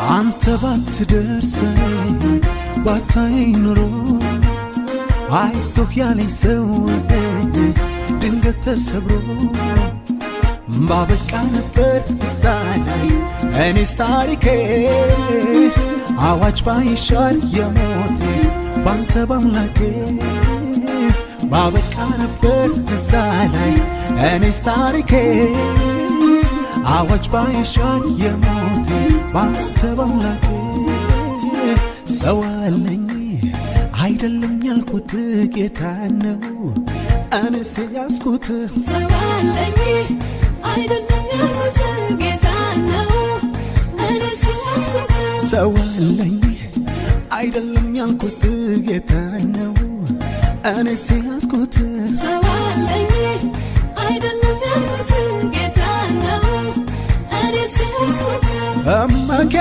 አንተ ባትደርሰኝ ባታየኝ ኖሮ፣ አይዞህ ያለኝ ሰው ድንገት ተሰብሮ፣ ባበቃ ነበር እዛ ላይ እኔስ ታሪኬ፣ አዋጅ ባይሻር የሞቴ ባንተ ባምላኬ። ባበቃ ነበር እዛ ላይ እኔስ ታሪኬ፣ አዋጅ ባይሻር የሞቴ ባንተ ባምላኬ። ሰው አለኝ አይደለም ያልኩት ጌታ ነው እኔስ ያዝኩት። ሰው አለኝ አይደለም ያልኩት ጌታ ነው እኔስ ያዝኩት። ሰው አለኝ አይደለም ያልኩት ጌታ ነው እኔስ ያዝኩት። ሰው አለኝ አይደለም ያልኩት ጌታ ነው እኔስ ያዝኩት። እመኪያ